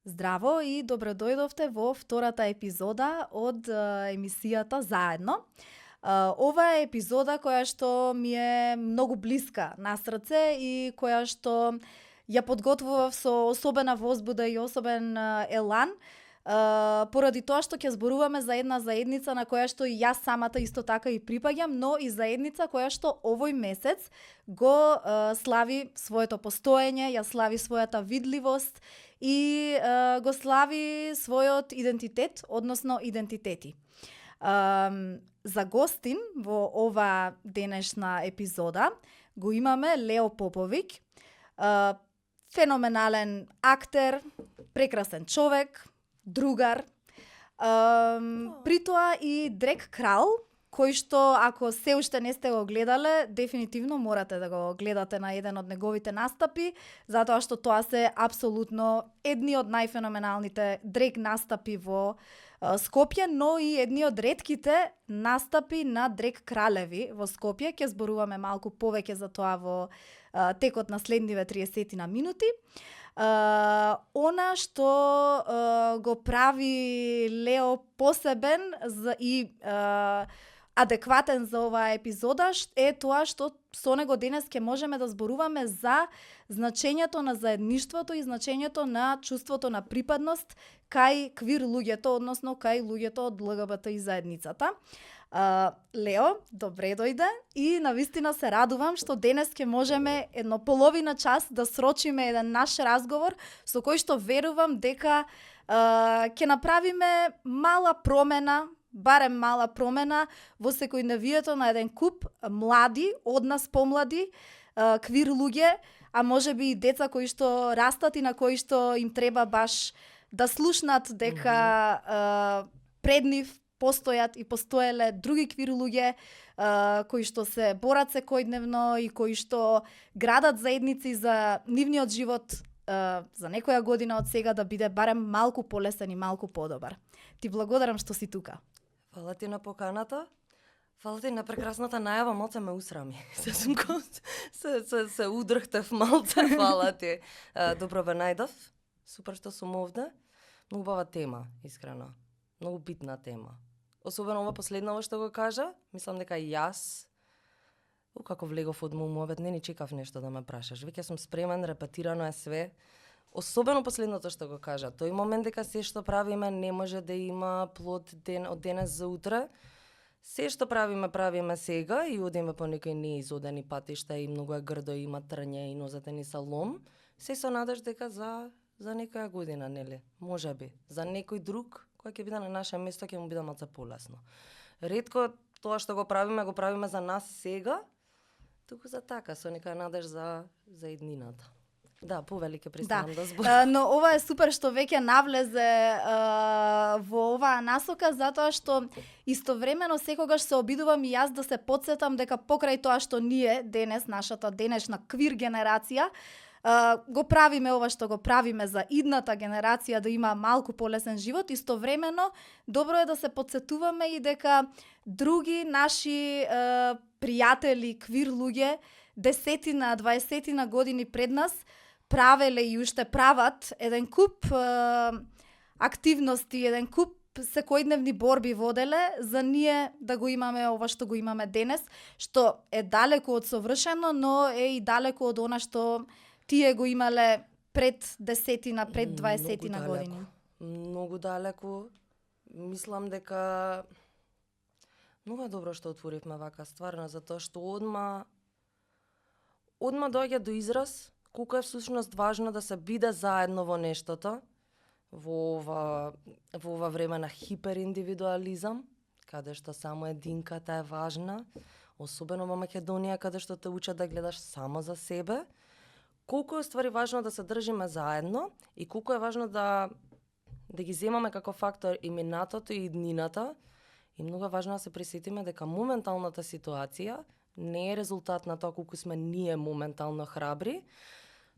Здраво и добро дојдовте во втората епизода од емисијата Заедно. Ова е епизода која што ми е многу блиска на срце и која што ја подготвував со особена возбуда и особен елан, поради тоа што ќе зборуваме за една заедница на која што и јас самата исто така и припаѓам, но и заедница која што овој месец го слави своето постоење, ја слави својата видливост и го слави својот идентитет, односно идентитети. За гостин во ова денешна епизода го имаме Лео Поповиќ, феноменален актер, прекрасен човек, другар, при тоа и дрек крал, кој што ако се уште не сте го гледале, дефинитивно морате да го гледате на еден од неговите настапи, затоа што тоа се апсолутно едни од најфеноменалните дрек настапи во Скопје, но и едни од ретките настапи на дрек кралеви во Скопје. Ќе зборуваме малку повеќе за тоа во текот на следниве 30 минути. Она што го прави Лео посебен и адекватен за оваа епизода е тоа што со него денес ќе можеме да зборуваме за значењето на заедништвото и значењето на чувството на припадност кај квир луѓето, односно кај луѓето од ЛГБТ и заедницата. Лео, добре дојде и навистина се радувам што денес ќе можеме едно половина час да срочиме еден наш разговор со кој што верувам дека ќе направиме мала промена, барем мала промена во секојдневието на еден куп млади, од нас помлади, квир луѓе, а можеби и деца кои што растат и на кои што им треба баш да слушнат дека пред нив постојат и постоеле други квир луѓе кои што се борат секојдневно и кои што градат заедници за нивниот живот за некоја година од сега да биде барем малку полесен и малку подобар. Ти благодарам што си тука. Фала ти на поканата. Фала ти на прекрасната најава, малце ме усрами. Се удрхтев малце, фала ти. Добро ве најдов. Супер што сум овде. Многу бава тема, искрено. Многу битна тема. Особено ова последново што го кажа, мислам дека и јас како влегов од мумовет, не ни чекав нешто да ме прашаш. Веќе сум спремен, репетирано е све. Особено последното што го кажа. Тој момент дека се што правиме не може да има плод од денес за утре. Се што правиме сега и одиме по некои неизодени патишта и многу е грдо и има трње и нозете ни са лом. Се со надеж дека за некоја година, нели? Можеби. За некој друг кој ќе биде на наше место ќе му биде малце полесно. Ретко тоа што го правиме за нас сега, туку за така, со некоја надеж за иднината. Да, повелике приставам да зборам. Но ова е супер што веќе навлезе во оваа насока, затоа што истовремено секогаш се обидувам и јас да се потсетам дека покрај тоа што ние денес, нашата денешна квир генерација, го правиме ова што го правиме за идната генерација да има малку полесен живот, истовремено добро е да се потсетуваме и дека други наши пријатели, квир луѓе, 10-20 години пред нас, правеле и уште прават еден куп активности, еден куп секојдневни борби воделе за ние да го имаме ова што го имаме денес, што е далеку од совршено, но е и далеку од она што тие го имале пред 10-на, пред 20-на години. Многу далеку. Мислам дека многу е добро што отворивме вака стварно, затоа што одма доаѓа до израз колку е всушност важно да се биде заедно во нештото, во ова време на хипериндивидуализам, каде што само единката е важна, особено во Македонија, каде што те учат да гледаш само за себе. Колку е ствари важно да се држиме заедно и колку е важно да ги земаме како фактор и минатото и иднината, и многу е важно да се присетиме дека моменталната ситуација не е резултат на тоа колку сме ние моментално храбри,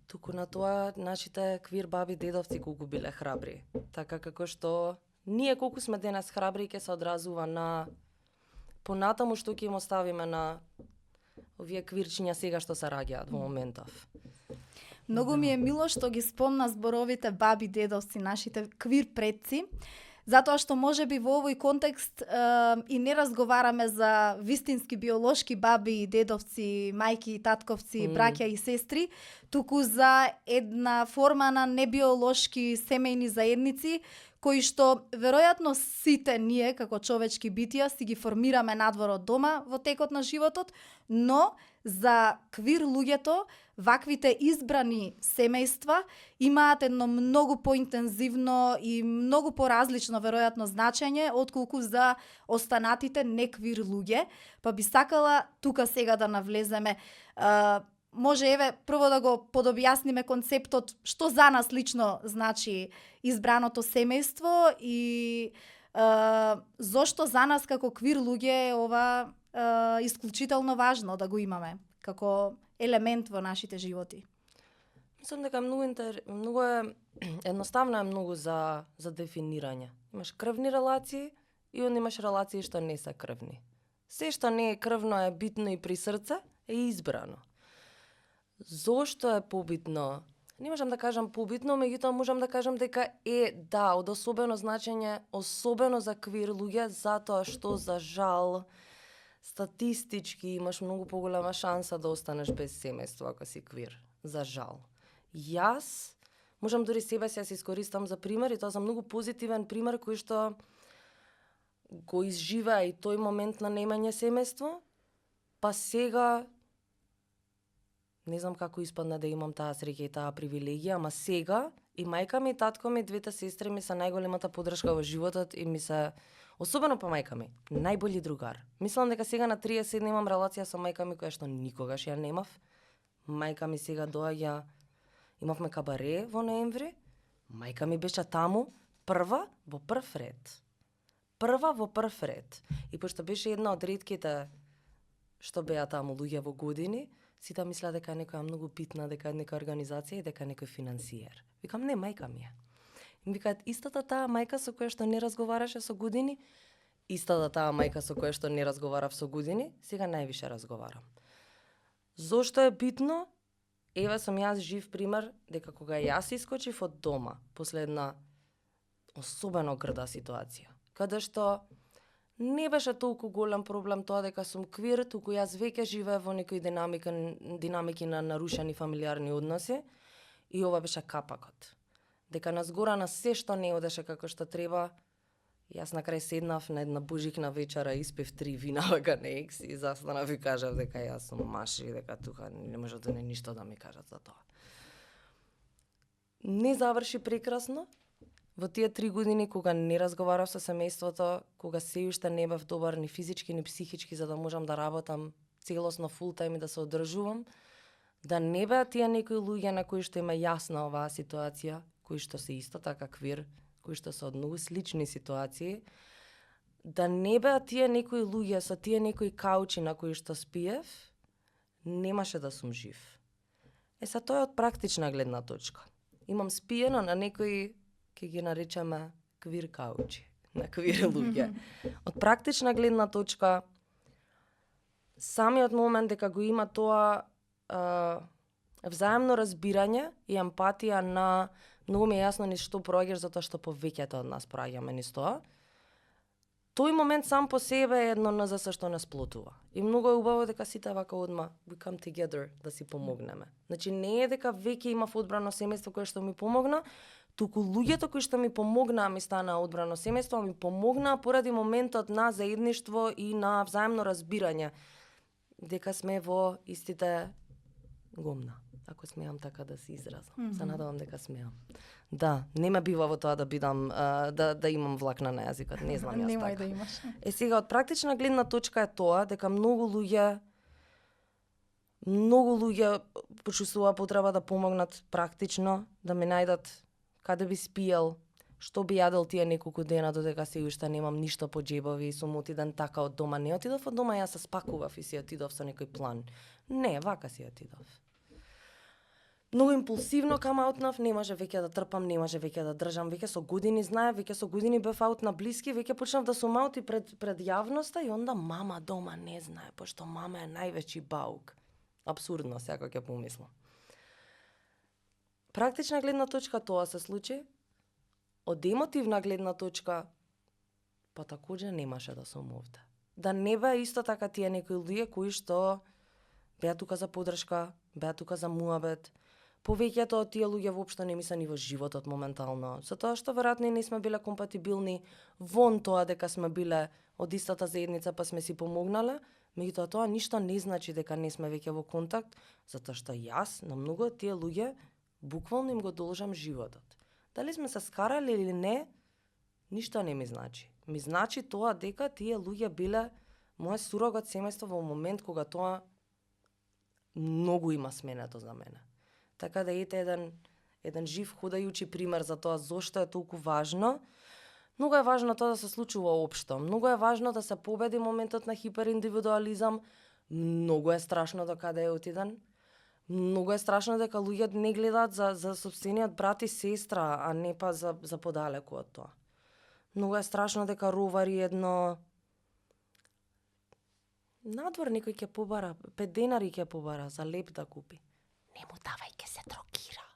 туку на тоа нашите квир баби дедовци колку биле храбри. Така како што ние колку сме денес храбри ќе се одразува на понатаму што ќе им оставиме на овие квирчиња сега што се раѓаат во моментов. Многу ми е мило што ги спомна зборовите баби, дедовци, нашите квир предци, затоа што можеби во овој контекст и не разговараме за вистински биолошки баби и дедовци, мајки и татковци, браќа и сестри, туку за една форма на небиолошки семејни заедници, кои што веројатно сите ние како човечки битија си ги формираме надвор од дома во текот на животот, но за квир луѓето ваквите избрани семејства имаат едно многу поинтензивно и многу поразлично веројатно значење отколку за останатите неквир луѓе, па би сакала тука сега да навлеземе. Може еве прво да го подобјасниме концептот што за нас лично значи избраното семејство и зошто за нас како квир луѓе е ова исклучително важно да го имаме како елемент во нашите животи. Мислам дека многу е едноставно е многу за дефинирање. Имаш крвни релации и onda имаш релации што не се крвни. Се што не е крвно е битно и при срце е избрано. Зошто е побитно? Не можам да кажам побитно, меѓутоа можам да кажам дека да, од особено значење, особено за квир луѓе, затоа што за жал статистички имаш многу поголема шанса да останеш без семејство ако си квир. За жал. Јас можам дури себе се искористам за пример и тоа за многу позитивен пример кој што го изживеа и тој момент на немање семејство, па сега не знам како испадна да имам таа среќа и таа привилегија, ама сега и мајка ми и татко ми, двете сестри ми се најголемата поддршка во животот и ми се, особено па мајка ми, најбољи другар. Мислам дека сега на 30 имам релација со мајка ми која што никогаш ја немав. Мајка ми сега доаѓа, имавме кабаре во ноември, мајка ми беше таму, прва во прв ред. Прва во прв ред. И пошто беше една од ретките што беа таму луѓе во години, сите мисля дека е некоја многу битна, дека е некоја организација и дека е некој финансиер. Викам, не, мајка ми е. И ми викаат, истата таа мајка со која што не разговараше со години, истата таа мајка со која што не разговарав со години, сега највише разговарам. Зошто е битно? Еве сум јас жив пример дека кога јас искочив од дома после една особено грда ситуација, каде што не беше толку голем проблем тоа дека сум квир, туку јас веќе живеев во некои динамики на нарушени фамилиарни односи и ова беше капакот. Дека на згора на се што не одеше како што треба, јас на крај седнав на една божикна вечера, испив 3 вина вака на екс и застанав и кажав дека јас сум маш и дека тука не може да не ништо да ми кажат за тоа. Не заврши прекрасно. Во тие 3 години кога не разговарав со семејството, кога се уште не бев добар ни физички ни психички за да можам да работам целосно фул тајм и да се одржувам, да не беа тие некои луѓе на кои што има јасна оваа ситуација, кои што се исто така квир, кои што се од многу слични ситуации, да не беа тие некои луѓе со тие некои каучи на кои што спиев, немаше да сум жив. Са тоа е од практична гледна точка. Имам спиено на некои, ќе ги наречеме квир каучи, на квир луѓе. Од практична гледна точка, самиот момент дека го има тоа взаемно разбирање и емпатија на многу ми е јасно низ што проаѓаш затоа што повеќето од нас проаѓаме низ тоа. Тој момент сам по себе е едно НЗС што не сплотува. И многу е убаво дека сите вака одма we come together да си помогнеме. Значи не е дека веќе имав одбрано семејство кое што ми помогна, туку луѓето кои што ми помогнаа ми станаа одбрано семејство, ми помогнаа поради моментот на заедништво и на взаемно разбирање дека сме во истите гомна, ако смеам така да се изразам. Се надевам дека смеам. Да, не ме бива во тоа да бидам да имам влакна на јазикот, не знам јас така. Немај да имаш. Сега од практична гледна точка е тоа дека многу луѓе почувствуваа потреба да помогнат практично, да ми најдат каде би спиел, што би јадел тие неколку дена додека се уште немам ништо по џебови, сум отиден така од дома. Не отидов од дома, јас се спакував и си отидов со некој план. Не, вака си отидов. Многу импулсивно кам аутнав, не може веќе да трпам, не може веќе да држам, веќе со години знаев, веќе со години бев аут на блиски, веќе почнав да сум аут и пред јавноста и онда мама дома не знае, пошто мама е највеќи баук. Абсурдно, сега ќе помислам. практична гледна точка тоа се случи. Од емотивна гледна точка, па такоđe немаше да сум овде. Да не беа исто така тие некои луѓе кои што беа тука за подршка, беа тука за муабет. Повеќето од тие луѓе воопшто не ми се ни во животот моментално, затоа што веројатно и не сме биле компатибилни вон тоа дека сме биле од истата заедница па сме си помогнале, меѓутоа тоа ништо не значи дека не сме веќе во контакт, затоа што јас на многу од тие луѓе буквално им го должам животот. Дали сме се скарали или не, ништо не ми значи. Ми значи тоа дека тие луѓе биле моје сурогат семејство во момент кога тоа многу има сменето за мене. Така да ете еден жив ходајучи пример за тоа зошто е толку важно. Многу е важно тоа да се случува општо. Многу е важно да се победи моментот на хипериндивидуализам. Многу е страшно до каде е отиден. Многу е страшно дека луѓето не гледаат за сопствениот брат и сестра, а не па за подалеку од тоа. Многу е страшно дека ровари едно надвор некој ќе побара, 5 денари ќе побара за леп да купи. Не му давај, ќе се дрогира.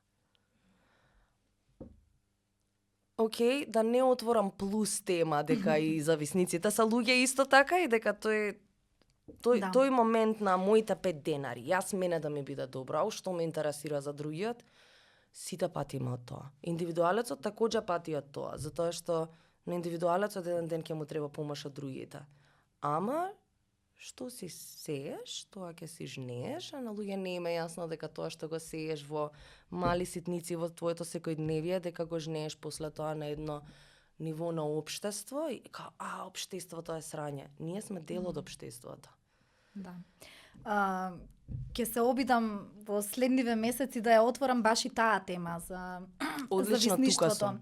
Океј, да не отворам плюс тема дека и зависниците се луѓе исто така и дека тој момент на моите 5 денари, јас мене да ми биде добро, што ме интересира за другиот, сите патиме од тоа. Индивидуалецот такоđe пати од тоа, затоа што на индивидуалецот еден ден ќе му треба помош од другите. Ама што си сееш, тоа ќе си жнееш, а на луѓе не им е јасно дека тоа што го сееш во мали ситници во твоето секојдневие, дека го жнееш после тоа на едно ниво на општество и општеството е срање. Ние сме дел од општеството. Да. Ќе се обидам во следниве месеци да ја отворам баш и таа тема за зависништвото.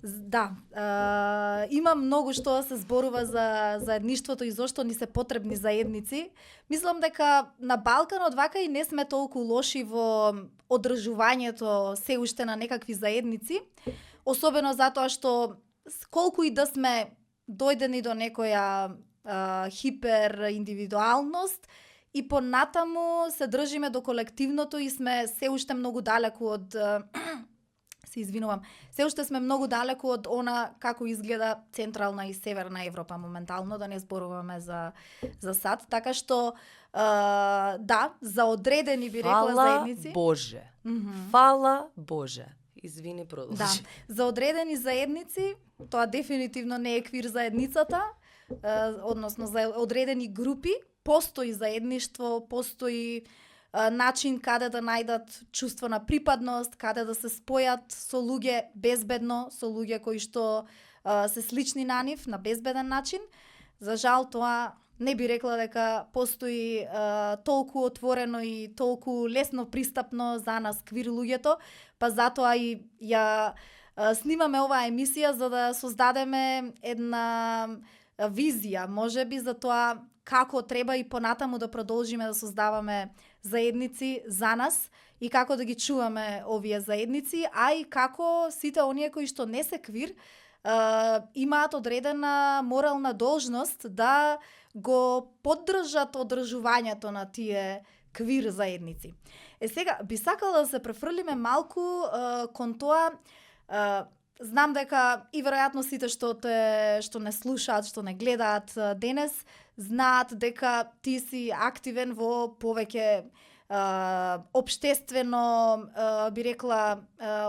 Да, има многу што да се зборува за заедништвото и зошто ни се потребни заедници. Мислам дека на Балканот вака и не сме толку лоши во одржувањето се уште на некакви заедници, особено затоа што колку и да сме дојдени до некоја хипериндивидуалност и понатаму се држиме до колективното и сме се уште многу далеку од се уште сме многу далеку од она како изгледа Централна и Северна Европа моментално, да не зборуваме за САД, така што да, за одредени би рекла заедници. Боже. Фала Боже. Извини, продолжи. Да, за одредени заедници, тоа дефинитивно не е квир заедницата, односно за одредени групи, постои заедништво, постои начин каде да најдат чувство на припадност, каде да се спојат со луѓе безбедно, со луѓе кои што се слични на нив на безбеден начин. За жал тоа не би рекла дека постои толку отворено и толку лесно пристапно за нас квир луѓето, па затоа и ја снимаме оваа емисија за да создадеме една визија, можеби за тоа како треба и понатаму да продолжиме да создаваме заедници за нас и како да ги чуваме овие заедници, а и како сите оние кои што не се квир имаат одредена морална должност да го поддржат одржувањето на тие квир заедници. Сега, би сакала да се префрлиме малку кон тоа. Знам дека и веројатно сите што не слушаат, што не гледаат денес, знаат дека ти си активен во повеќе би рекла,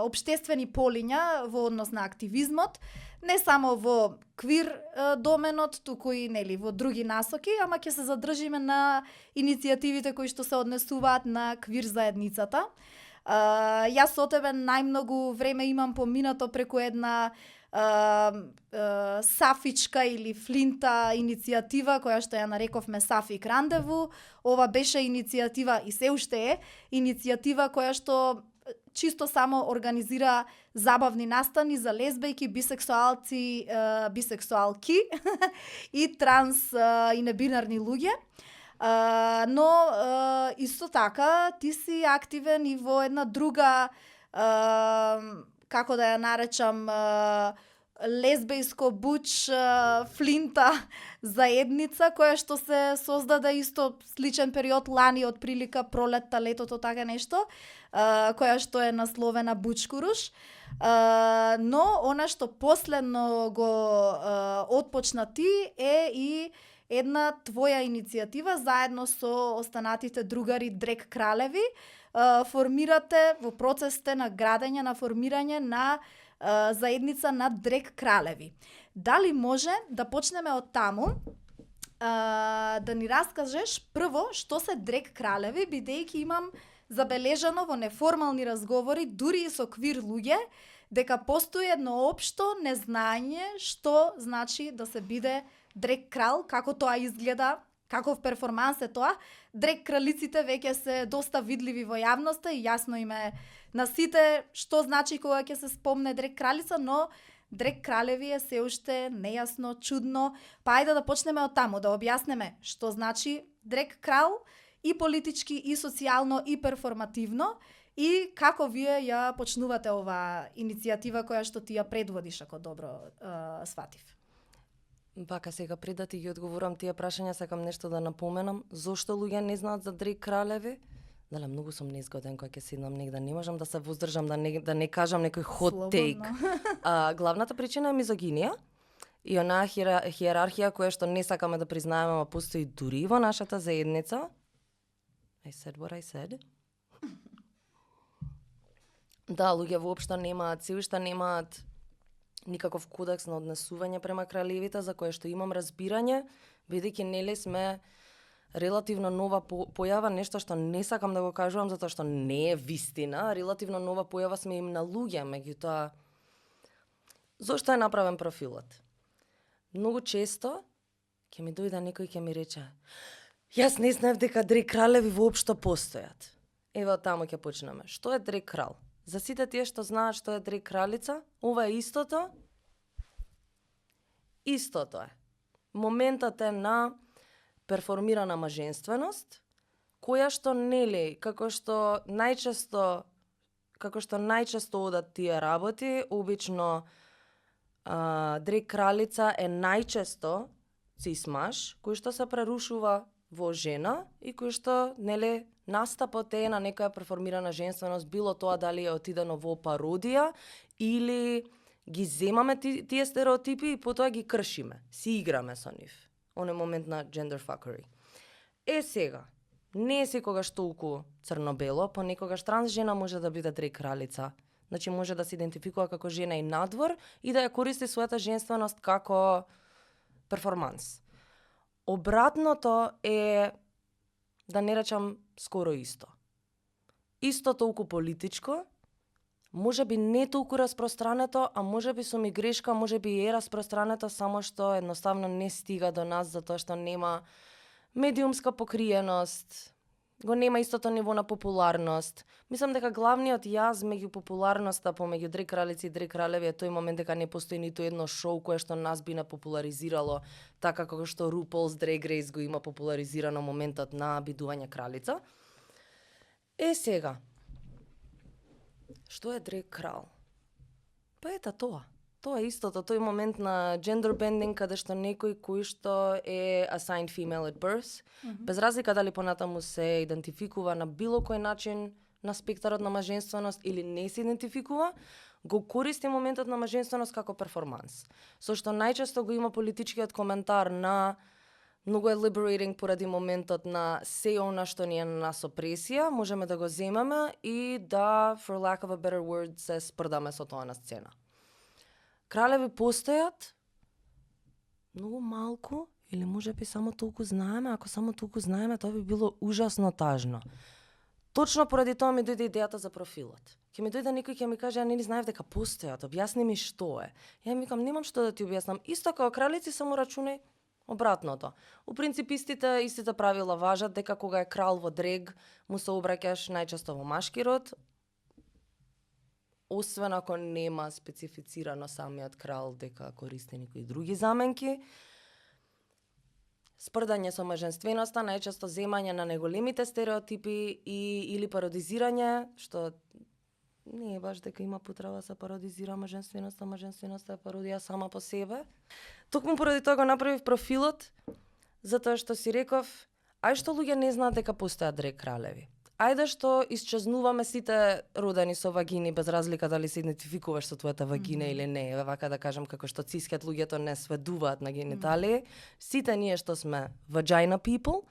општествени полиња во однос на активизмот, не само во квир доменот, туку и нели во други насоки, ама ќе се задржиме на иницијативите кои што се однесуваат на квир заедницата. Јас со тебе најмногу време имам поминато преку една Сафичка или Флинта иницијатива која што ја нарековме Сафик рандеву. Ова беше иницијатива и се уште е иницијатива која што чисто само организира забавни настани за лесбејки, бисексуалци, бисексуалки и транс и небинарни луѓе. Но исто така ти си активен и во една друга, како да ја наречам, лесбејско буч флинта заедница која што се создаде исто сличен период лани од прилика пролетта, летото, така нешто, која што е насловена Бучкуруш. Но она што последно го отпочна ти е и една твоја иницијатива заедно со останатите другари Дрек Кралеви. Формирате во процесите на градење, на формирање на заедница на Дрек Кралеви. Дали може да почнеме од таму, да ни раскажеш прво што се Дрек Кралеви, бидејќи имам забележано во неформални разговори, дури и со квир луѓе, дека постои едно општо незнање што значи да се биде Дрек крал, како тоа изгледа, каков перформанс е тоа. Дрек кралиците веќе се доста видливи во јавноста и јасно им е на сите што значи кога ќе се спомне Дрек кралица, но Дрек кралеви е се уште нејасно, чудно. Па ајде да почнеме од таму, да објаснеме што значи Дрек крал и политички, и социјално, и перформативно, и како вие ја почнувате оваа иницијатива која што ти ја предводиш, ако добро сватив. Бака, сега пред да ти ги одговорам тие прашања, сакам нешто да напоменам. Зошто луѓе не знаат за Дрек Кралеви? Дале, многу сум незгоден кога ќе седнам негде. Не можам да се воздржам да не кажам некој hot take. Главната причина е мизогинија и онаа хиерархија која што не сакаме да признаеме, ама постои дури во нашата заедница. I said what I said. Да, луѓе воопшто немаат, се уште немаат никаков кодекс на однесување према кралевите, за кое што имам разбирање, бидејќи нели сме релативно нова појава, нешто што не сакам да го кажувам затоа што не е вистина, релативно нова појава сме им на луѓе, меѓутоа зошто е направен профилот? Многу често ќе ми дојде некој ќе ми рече: "Јас не знаев дека Дрек кралеви воопшто постојат." Ева таму ќе почнеме. Што е Дрек крал? За сите тие што знаат што е Дрек кралица, ова е истото. Истото е. Моментот е на перформирана маженственост, која што нели, како што најчесто одат тие работи, обично Дрек кралица е најчесто цис маж, кој што се прерушува во жена и кој што нели настапот е на некоја перформирана женственост, било тоа дали е отидено во пародија или ги земаме тие стереотипи и потоа ги кршиме, си играме со нив. Он е момент на gender fuckery. Сега, не е секогаш толку црно-бело, понекогаш транс жена може да биде Дрек кралица. Значи може да се идентификува како жена и надвор и да ја користи својата женственост како перформанс. Обратното е, да не речам, скоро исто. Исто толку политичко, може би не толку распространето, а може би сум и грешка, може би е распространето, само што едноставно не стига до нас, затоа што нема медиумска покриеност, го нема истото ниво на популарност. Мислам дека главниот јаз меѓу популарноста помеѓу Дрек кралици и Дрек кралеви е тој момент дека не постои ниту едно шоу кое што нас би не популаризирало, така како што RuPaul's Drag Race го има популаризирано моментот на бидување кралица. Сега, што е Дрек крал? Па ета тоа. Тоа е истото, тој момент на gender bending, каде што некој кој што е assigned female at birth, без разлика дали понатаму се идентификува на било кој начин на спектарот на маженственост или не се идентификува, го користи моментот на маженственост како перформанс. Со што најчесто го има политичкиот коментар на многу е liberating поради моментот на се она што ни е на нас опресија, можеме да го земеме и да, for lack of a better word, се спрдаме со тоа на сцена. Кралеви постојат многу малку, или може би само толку знаеме, ако само толку знаеме, тоа би било ужасно тажно. Точно поради тоа ми дојде идејата за профилот. Ќе ми дојде некој ќе ми каже, ја не знаев дека постојат, објасни ми што е. Ја ми викам, немам што да ти објаснам. Исто како кралици, само рачунај обратното. У принцип истите правила важат, дека кога е крал во дрег, му се обраќаш најчесто во машки род, освен ако нема специфицирано самиот крал дека користи некои други заменки. Спрдање со маженственоста, најчесто земање на неголемите стереотипи или пародизирање, што не е баш дека има потреба да се пародизира маженственоста е пародија сама по себе. Токму поради тоа го направив профилот, затоа што си реков, ај што луѓе не знаат дека постојат драг кралеви. Ајде што исчезнуваме сите родени со вагини без разлика дали се идентификуваш со твојата вагина или не. Еве вака да кажам како што цискет луѓето не сведуваат на гениталии, сите ние што сме vagina people,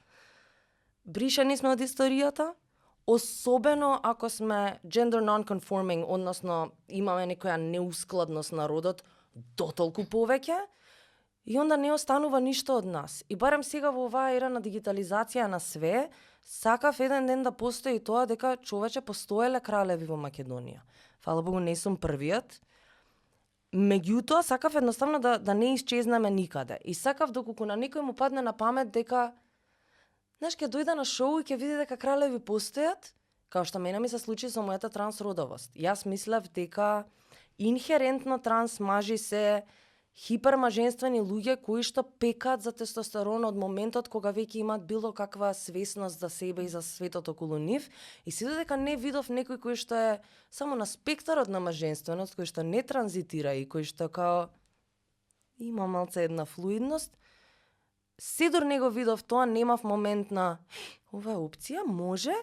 бришани сме од историјата, особено ако сме gender non-conforming, односно имаме некоја неускладност на родот, дотолку повеќе, и онда не останува ништо од нас. И барем сега во оваа ера на дигитализација на све, сакав еден ден да постои тоа дека човече постоеле кралеви во Македонија. Фала Богу, не сум првиот. Меѓутоа, сакав едноставно да не исчезнеме никаде. И сакав доколку на некој му падне на памет дека знаеш, ќе дојде на шоу и ќе види дека кралеви постојат, као што мене ми се случи со мојата трансродовост. Јас мислев дека инхерентно транс мажи се хипермаженствени луѓе кои што пекаат за тестостерон од моментот кога веќе имаат било каква свесност за себе и за светот околу нив, и се додека не видов некој кој што е само на спектарот на маженственост, кој што не транзитира и кој што као има малце една флуидност, седор не го видов тоа, немав момент на ова опција, може?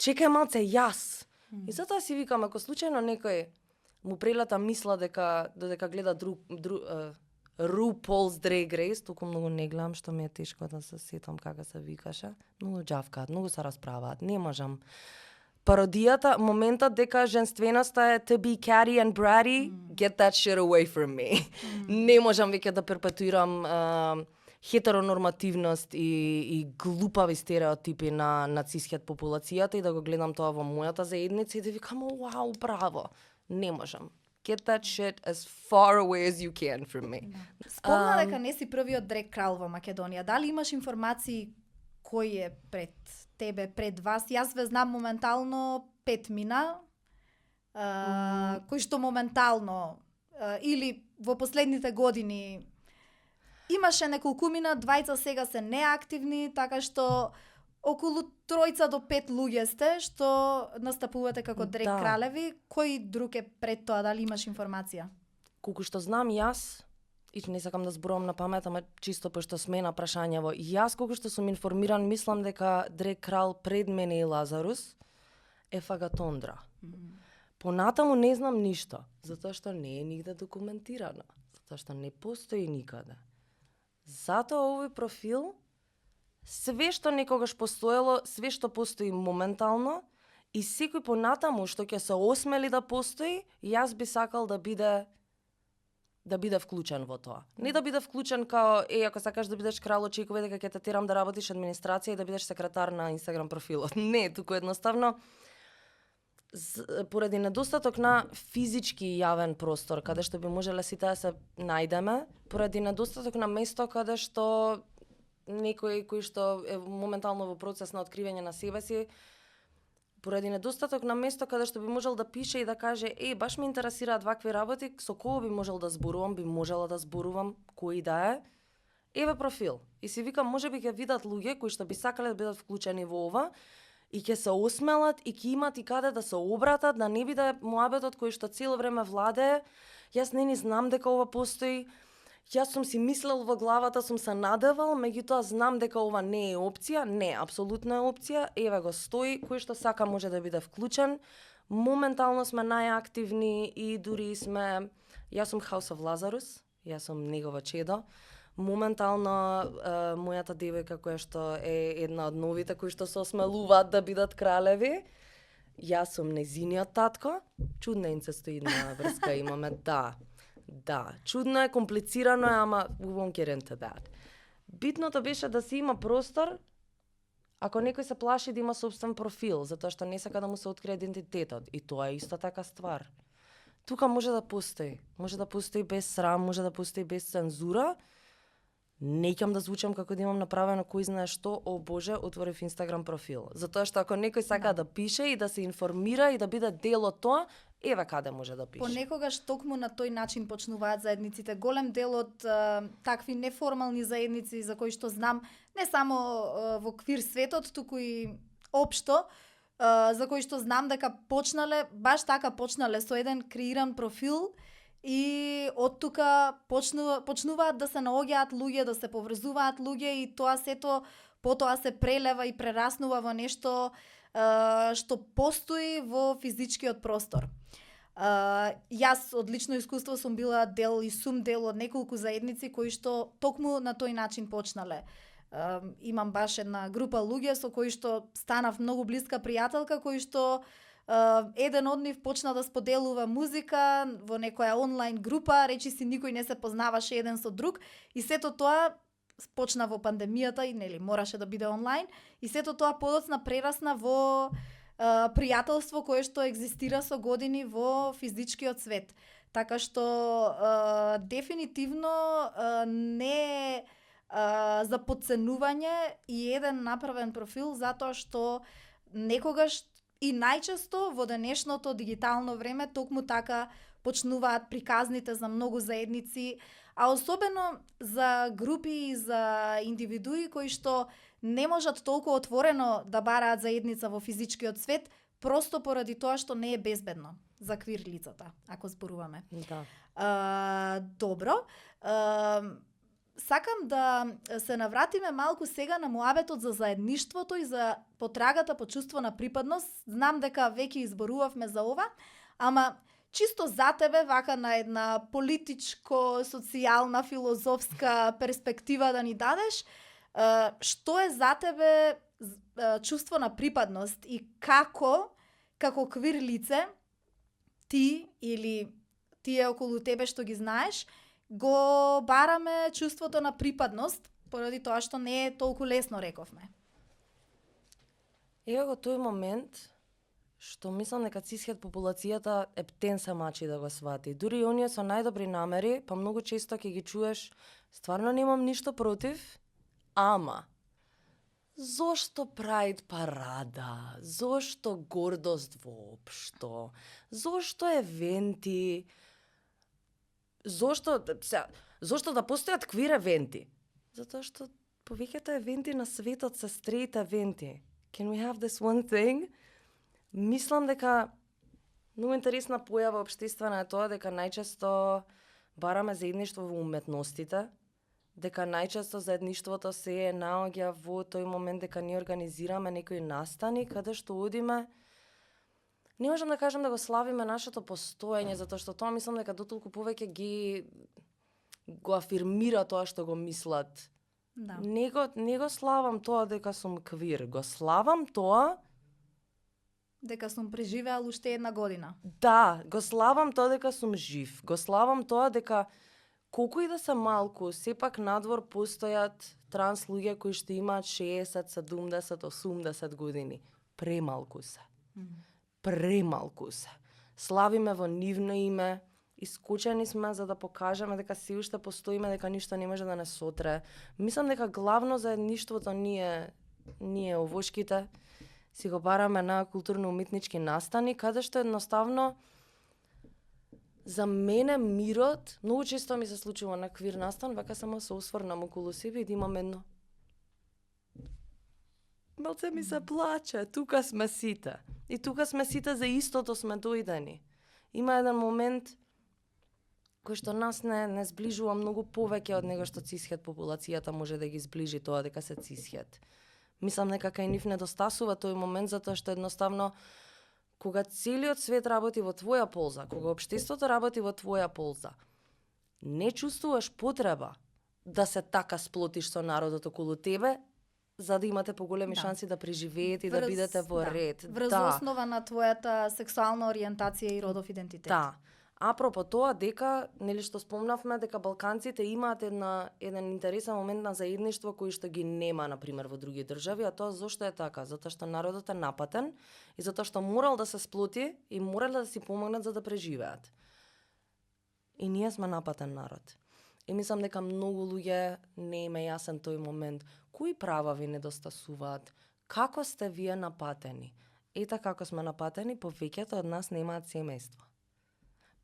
Чекај малце јас. И затоа си викам, ако случајно некој му прелета мисла додека гледа RuPaul's Drag Race, толку многу не гледам што ми е тешко да се сетам како се викаше. Многу џавкаат, многу се расправаат, не можам. Пародијата, моментот дека женственоста е to be catty and bratty, get that shit away from me. Не можам веќе да перпетуирам хетеронормативност и глупави стереотипи на цисхет популацијата и да го гледам тоа во мојата заедница и да викам, вау, браво. Не можам. Get that shit as far away as you can from me. Спомна дека не си првиот драг крал во Македонија. Дали имаш информации кој е пред тебе, пред вас? Јас ве знам моментално Петмина, кој што моментално или во последните години имаше неколкумина, двајца сега се неактивни, така што околу 3 до 5 луѓе сте што настапувате како драг кралеви. Кој друг е пред тоа, дали имаш информација? Колку што знам јас, и не сакам да зборувам на памет, ама чисто пошто сме на прашањево, јас колку што сум информиран, мислам дека драг крал пред мене и Лазарус е Фагатондра. Понатаму не знам ништо, затоа што не е нигде документирано, затоа што не постои никаде. Затоа овој профил, све што некогаш постоело, све што постои моментално и секој понатаму што ќе се осмели да постои, јас би сакал да биде вклучен во тоа. Не да биде вклучен као, ако сакаш да бидеш крал, очекувај дека ќе те терам да работиш администрација и да бидеш секретар на Инстаграм профилот. Не, туку едноставно поради недостаток на физички јавен простор, каде што би можеле сите да се најдеме, поради недостаток на место каде што некој кој што е моментално во процес на откривање на себе си, поради недостаток на место каде што би можел да пише и да каже, баш ме интересираат вакви работи, со кого би можел да зборувам, би можела да зборувам, кој да е. Еве профил. И си викам, можеби ќе видат луѓе кои што би сакале да бидат вклучени во ова и ќе се осмелат и ќе имат и каде да се обратат, да не биде муабетот кој што цело време владее. Јас не ни знам дека ова постои. Јас сум си мислел во главата, сум се надевал, меѓутоа знам дека ова не е опција. Не, апсолутно е опција. Еве го стои, кој што сака може да биде вклучен. Моментално сме најактивни и дури сме... Јас сум House of Lazarus, јас сум негово чедо. Моментално мојата девојка која што е една од новите кои што се осмелуваат да бидат кралеви, јас сум незиниот татко. Чудна инцестоидна врска имаме, Да, чудно е, комплицирано е, ама we won't get into that. Битното беше да се има простор, ако некој се плаши да има собствен профил, затоа што не сака да му се открие идентитетот. И тоа е исто така ствар. Тука може да постои. Може да постои без срам, може да постои без цензура. Не ќам да звучам како да имам направено кој знае што, о Боже, отворив Инстаграм профил. Затоа што ако некој сака да пише и да се информира и да биде дел од тоа, еве каде може да пише. Понекогаш токму на тој начин почнуваат заедниците. Голем дел од такви неформални заедници за кои што знам, не само во оквир светот, туку и општо, за кои што знам дека почнале, баш така почнале со еден креиран профил и од тука почнуваат да се наоѓаат луѓе, да се поврзуваат луѓе и тоа сето потоа се прелева и прераснува во нешто што постои во физичкиот простор. Јас од лично искуство сум била дел и сум дел од неколку заедници кои што токму на тој начин почнале. Имам баш една група луѓе со кои што станав многу блиска пријателка, кои што еден од нив почна да споделува музика во некоја онлайн група, речи си никој не се познаваше еден со друг и сето тоа почна во пандемијата и нели мораше да биде онлайн и сето тоа подоцна прерасна во пријателство кое што екзистира со години во физичкиот свет. Така што дефинитивно не е за подценување и еден направен профил затоа што некогаш и најчесто во денешното дигитално време токму така почнуваат приказните за многу заедници, а особено за групи и за индивидуи кои што не можат толку отворено да бараат заедница во физичкиот свет, просто поради тоа што не е безбедно за квир лицата, ако зборуваме. Да. Добро. Сакам да се навратиме малку сега на муабетот за заедништвото и за потрагата по чувство на припадност. Знам дека веќе изборувавме за ова, ама чисто за тебе, вака на една политичко, социјална, филозофска перспектива да ни дадеш, што е за тебе чувство на припадност и како квир лице, ти или тие околу тебе што ги знаеш, го бараме чувството на припадност, поради тоа што не е толку лесно, рековме. Ева го тој момент што мислам дека цисхет популацијата ептен се мачи да го свати. Дури и оние со најдобри намери, па многу често ќе ги чуеш, стварно немам ништо против, ама зошто Прайд парада? Зошто гордост воопшто? Зошто евенти? Зошто да постојат квир евенти? Затоа што повеќето евенти на светот се стрейт евенти. Can we have this one thing? Мислам дека многу интересна појава општествена е тоа дека најчесто бараме заедништво во уметностите, дека најчесто заедништвото се наоѓа во тој момент дека ние организираме некои настани каде што одиме. Не можам да кажам да го славиме нашето постоење, затоа што тоа мислам дека дотолку повеќе го афирмира тоа што го мислат. Да. Не го славам тоа дека сум квир, го славам тоа дека сум преживеал уште една година. Да, го славам тоа дека сум жив. Го славам тоа дека колку и да се малку, сепак надвор постојат транс луѓе кои што имаат 60, 70, 80 години. Премалку се. Премалку се. Славиме во нивно име, искочени сме за да покажеме дека се уште постоиме, дека ништо не може да не сотре. Мислам дека главно заедништвото ние овошките си го бараме на културно-умитнички настани, каде што едноставно за мене мирот, многу често ми се случува на квир настан, вака само се осврнам околу себе и да имам едно. Малце ми се плаче, тука сме сите. И тука сме сите за истото сме дојдени. Има еден момент кој што нас не зближува многу повеќе од него што цисхет популацијата може да ги зближи тоа дека се цисхет. Мислам дека кај нив недостасува тој момент затоа што едноставно кога целиот свет работи во твоја полза, кога општеството работи во твоја полза, не чувствуваш потреба да се така сплотиш со народот околу тебе, за да имате поголеми шанси да преживеете и да бидете во ред. Врз основа на твојата сексуална ориентација и родов идентитет. Да. Апропо тоа дека, нели што спомнавме, дека балканците имаат еден интересен момент на заедништво кој што ги нема, например, во други држави, а тоа зошто е така? Затоа што народот е напатен и затоа што морал да се сплоти и морал да си помогнат за да преживеат. И ние сме напатен народ. И мислам дека многу луѓе не им е јасен тој момент. Кои права ви недостасуваат? Како сте вие напатени? Ета како сме напатени, повеќето од нас немаат семејство.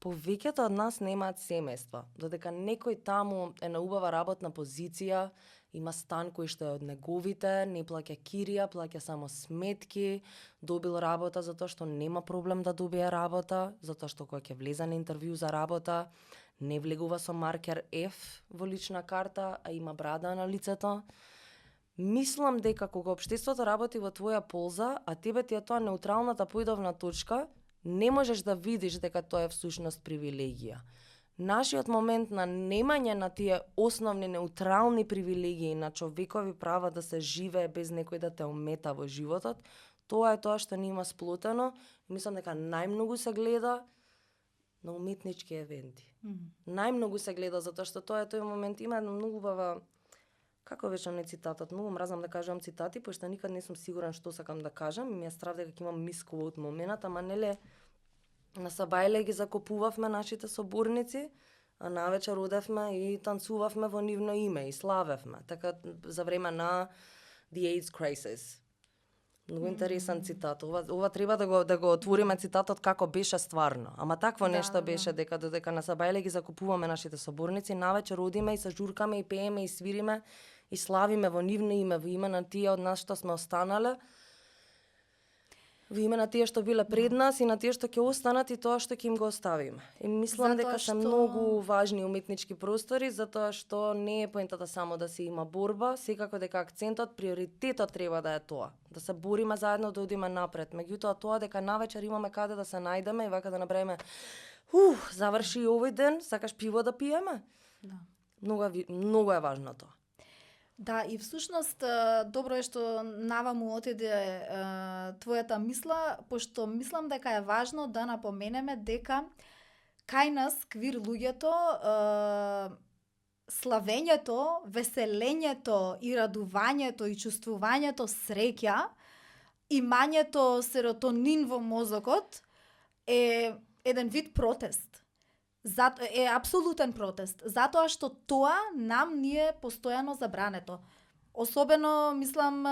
повеќето од нас немаат семејства, додека некој таму е на убава работна позиција, има стан кој што е од неговите, не плаќа кирија, плаќа само сметки, добил работа затоа што нема проблем да добие работа, затоа што кога ќе влезе на интервју за работа, не влегува со маркер F во лична карта, а има брада на лицето. Мислам дека кога општеството работи во твоја полза, а тебе ти е тоа неутралната поидовна точка, не можеш да видиш дека тоа е всушност привилегија. Нашиот момент на немање на тие основни неутрални привилегии на човекови права да се живее без некој да те омета во животот, тоа е тоа што ни има сплотено. Мислам дека најмногу се гледа на уметнички евенти. Најмногу се гледа затоа што тоа е тој момент. Има една многу убава, како беше не цитатот, многу мразам да кажам цитати, пошто никад не сум сигурен што сакам да кажам, и ми е страв дека ќе имам мисквоут момент, ама неле на Сабајле ги закопувавме нашите соборници, а навечер одевме и танцувавме во нивно име и славевме, така за време на The AIDS Crisis. Многу интересен цитат. Ова треба да го отвориме цитатот како беше стварно. Ама такво нешто беше дека додека на Сабајле ги закупуваме нашите соборници, навечер одиме и се журкаме и пееме и свириме и славиме во нивно име, во име на тие од нас што сме останале, во име на тие што биле пред нас и на тие што ќе останат и тоа што ќе им го оставиме. И мислам дека се многу важни уметнички простори, затоа што не е поентата само да се има борба, секако дека акцентот, приоритетот треба да е тоа, да се бориме заедно да одиме напред. Меѓутоа тоа дека навечер имаме каде да се најдеме и вака да направиме заврши овој ден, сакаш пиво да пиеме? Да. Многу е важно тоа. Да, и всушност добро е што наваму отиде твојата мисла, пошто мислам дека е важно да напоменеме дека кај нас квир луѓето славењето, веселењето и радувањето и чувствувањето среќа, имањето серотонин во мозокот е еден вид протест. Е апсолутен протест, затоа што тоа нам ни е постојано забрането. Особено, мислам,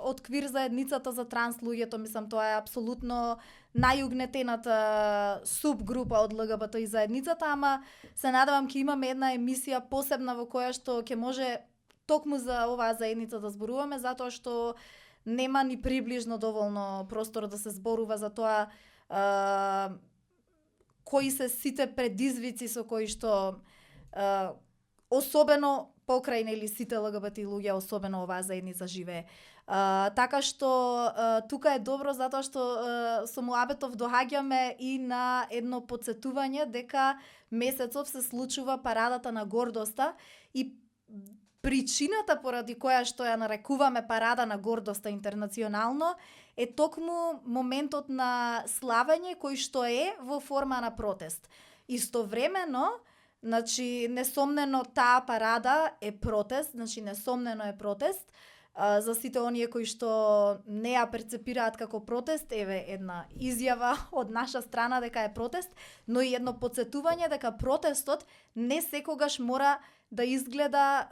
од квир заедницата за транс луѓето, мислам, тоа е апсолутно најугнетената субгрупа од ЛГБТ и заедницата, ама се надевам ќе имаме една емисија посебна во која што ќе може токму за оваа заедница да зборуваме, затоа што нема ни приближно доволно простор да се зборува за тоа кои се сите предизвици со кои што особено покрај нели сите ЛГБТ луѓе, особено оваа заедница живее. Така што тука е добро затоа што со муабетов доаѓаме и на едно потсетување дека месецов се случува парадата на гордоста и причината поради која што ја нарекуваме парада на гордоста интернационално е токму моментот на славење кој што е во форма на протест. Истовремено, значи несомнено таа парада е протест, значи несомнено е протест. За сите оние кои што не ја перцепираат како протест, еве една изјава од наша страна дека е протест, но и едно потсетување дека протестот не секогаш мора да изгледа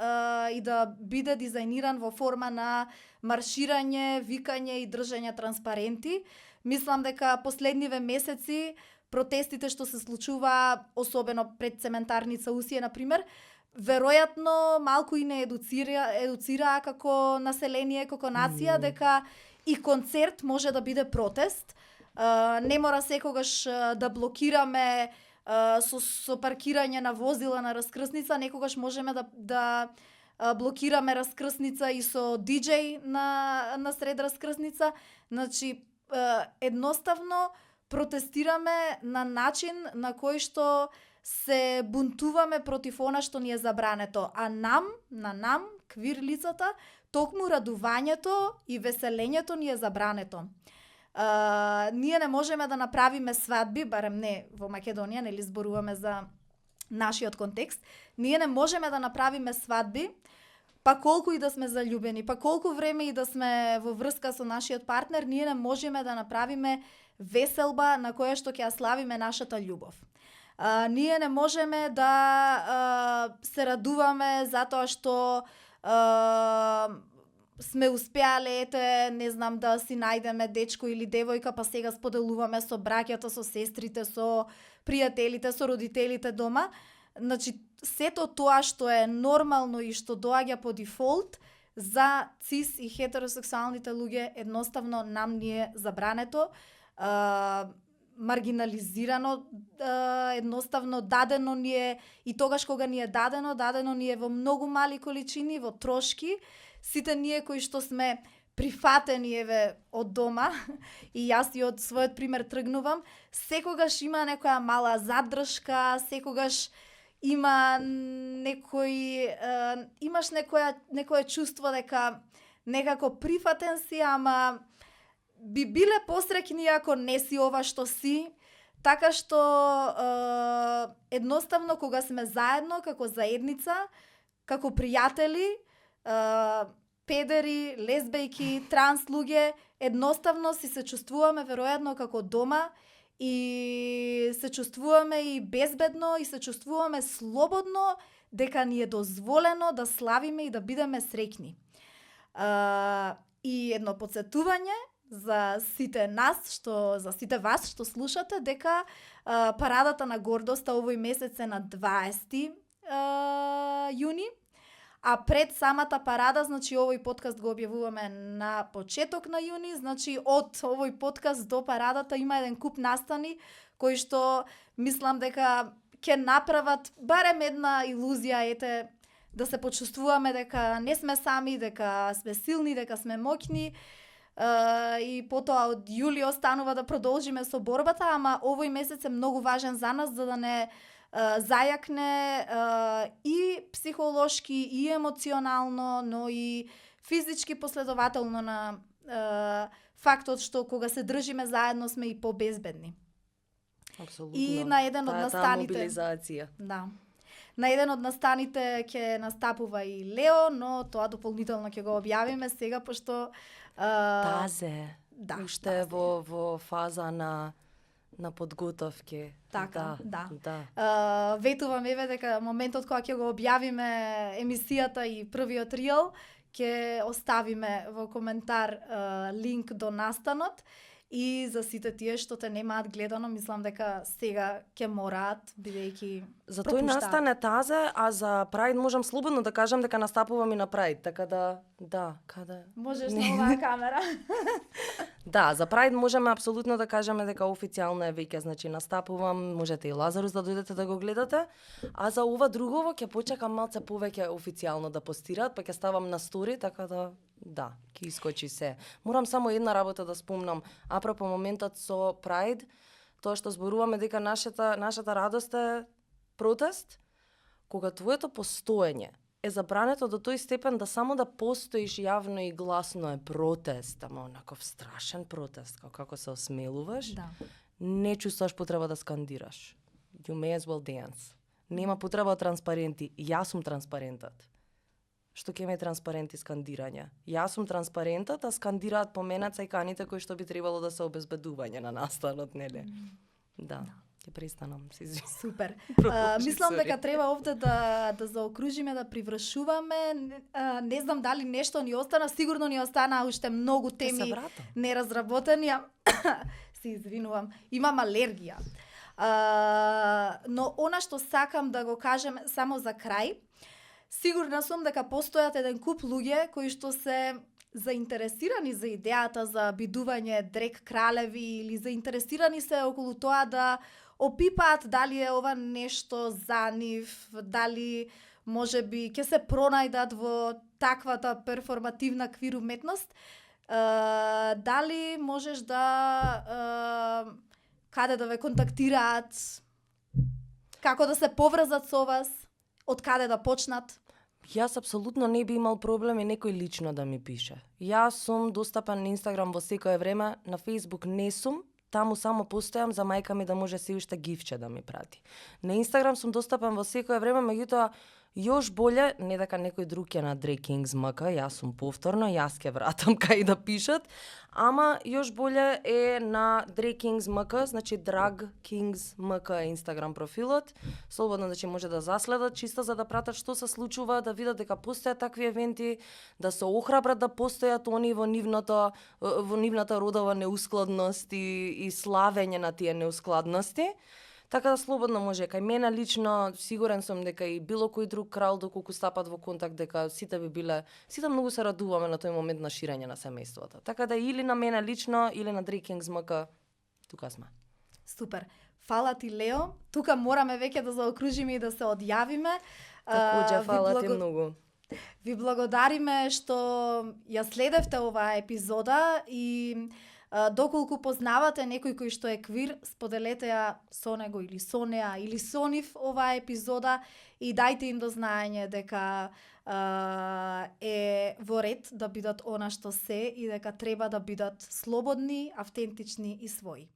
и да биде дизајниран во форма на марширање, викање и држање транспаренти. Мислам дека последниве месеци протестите што се случува, особено пред цементарница Усија, например, веројатно малку и не едуцираа како население, како нација, дека и концерт може да биде протест. Не мора секогаш да блокираме со паркирање на возила на раскрсница, некогаш можеме да блокираме раскрсница и со диџеј на сред раскрсница. Значи, едноставно протестираме на начин на кој што се бунтуваме против она што ни е забрането, а на нам, квир лицата, токму радувањето и веселењето ни е забрането. Ние не можеме да направиме свадби, барем не во Македонија, нели зборуваме за нашиот контекст, ние не можеме да направиме свадби, па колку и да сме заљубени, па колку време и да сме во врска со нашиот партнер, ние не можеме да направиме веселба на која што ќе ја славиме нашата љубов. Ние не можеме да се радуваме затоа што сме успеале, ете, не знам, да си најдеме дечко или девојка, па сега споделуваме со браќата, со сестрите, со пријателите, со родителите дома. Значи, сето тоа што е нормално и што доаѓа по дефолт, за цис и хетеросексуалните луѓе едноставно нам ни е забрането, маргинализирано, едноставно дадено ни е, и тогаш кога ни е дадено ни е во многу мали количини, во трошки. Сите ние кои што сме прифатени еве од дома, и јас и од својот пример тргнувам, секогаш има некоја мала задршка, секогаш има имаш некое чувство дека некако прифатен си, ама би биле посреќни ако не си ова што си. Така што едноставно кога сме заедно како заедница, како пријатели, педери, лесбејки, транс луѓе, едноставно си се чувствуваме веројатно како дома, и се чувствуваме и безбедно, и се чувствуваме слободно дека ни е дозволено да славиме и да бидеме среќни. И едно потсетување за сите нас, за сите вас што слушате, дека парадата на гордоста овој месец е на 20 јуни, а пред самата парада, значи овој подкаст го објавуваме на почеток на јуни, значи од овој подкаст до парадата има еден куп настани кои што мислам дека ќе направат барем една илузија, ете, да се почувствуваме дека не сме сами, дека сме силни, дека сме моќни, и потоа од јули останува да продолжиме со борбата, ама овој месец е многу важен за нас, за да не зајакне и психолошки, и емоционално, но и физички последователно на фактот што кога се држиме заедно сме и побезбедни. Апсолутно. И на еден од настаните, мобилизација. Да. На еден од настаните ќе настапува и Лео, но тоа дополнително ќе го објавиме сега, пошто Тазе. Да, уште во фаза на подготовки. Така, да. Да. Ветувам еве дека моментот кога ќе го објавиме емисијата и првиот рил, ќе оставиме во коментар линк до настанот. И за сите тие што те немаат гледано, мислам дека сега ќе мораат, бидејќи За тој настане Тазе, а за Прайд можам слободно да кажам дека настапувам и на Прайд, така да, каде? Можеш на оваа камера. Да, за Прайд можеме апсолутно да кажеме дека официјално е веќе, значи настапувам, можете и Лазарус да дојдете да го гледате, а за ова другово ќе почекам малце повеќе официјално да постираат, па ќе ставам на стори, така да, ќе искочи се. Морам само една работа да спомнам, апропо моментот со Прайд, тоа што зборуваме дека нашата радост е протест, кога твоето постоење е забрането до тој степен да само да постоиш јавно и гласно е протест, ама онаков страшен протест, како се осмелуваш, Да. не чувствуваш потреба да скандираш. You may as well dance. Нема потреба од транспаренти. Јас сум транспарентот. Што ќе ме транспаренти скандирање? Јас сум транспарентот, а скандираат по мене цајканите кои што би требало да се обезбедување на настанот, нели? Да. Ќе престанам, се извинувам. Супер. Продолжи, Мислам сори. дека треба овде да заокружиме, да привршуваме. Не знам дали нешто ни остана, сигурно ни остана уште многу теми неразработени. Се извинувам. Имам алергија. Но она што сакам да го кажем само за крај, сигурна сум дека постојат еден куп луѓе кои што се заинтересирани за идејата за бидување дрек кралеви или заинтересирани се околу тоа да опипаат дали е ова нешто за нив, дали можеби ќе се пронајдат во таквата перформативна квир уметност, дали можеш да каде да ве контактираат, како да се поврзат со вас, од каде да почнат? Јас апсолутно не би имал проблем и некој лично да ми пише. Јас сум достапен на Инстаграм во секое време, на Фејсбук не сум, таму само постојам за мајка ми да може се уште гифче да ми прати. На Инстаграм сум достапен во секое време, меѓутоа Још боле, не дека некој друг ќе на Drag Kings МК, јас сум повторно, јас ќе вратам кај да пишат, ама још боле е на Drag Kings МК, значи Drag Kings МК е Инстаграм профилот, слободно значи може да заследат, чисто за да пратат што се случува, да видат дека постојат такви евенти, да се охрабрат да постојат они во нивната родова неускладност и славење на тие неускладности. Така да слободно може, кај мене лично, сигурен сум дека и било кој друг крал доколку стапат во контакт, дека сите многу се радуваме на тој момент на ширење на семејството. Така да или на мене лично, или на Drag Kings МК, тука сме. Супер. Фала ти, Лео. Тука мораме веќе да заокружиме и да се одјавиме. Такоđe, фала ти многу. Ви благодариме што ја следевте оваа епизода и доколку познавате некој кој што е квир, споделете ја со него или со неа или со нив оваа епизода и дајте им до знаење дека е во ред да бидат она што се и дека треба да бидат слободни, автентични и своји.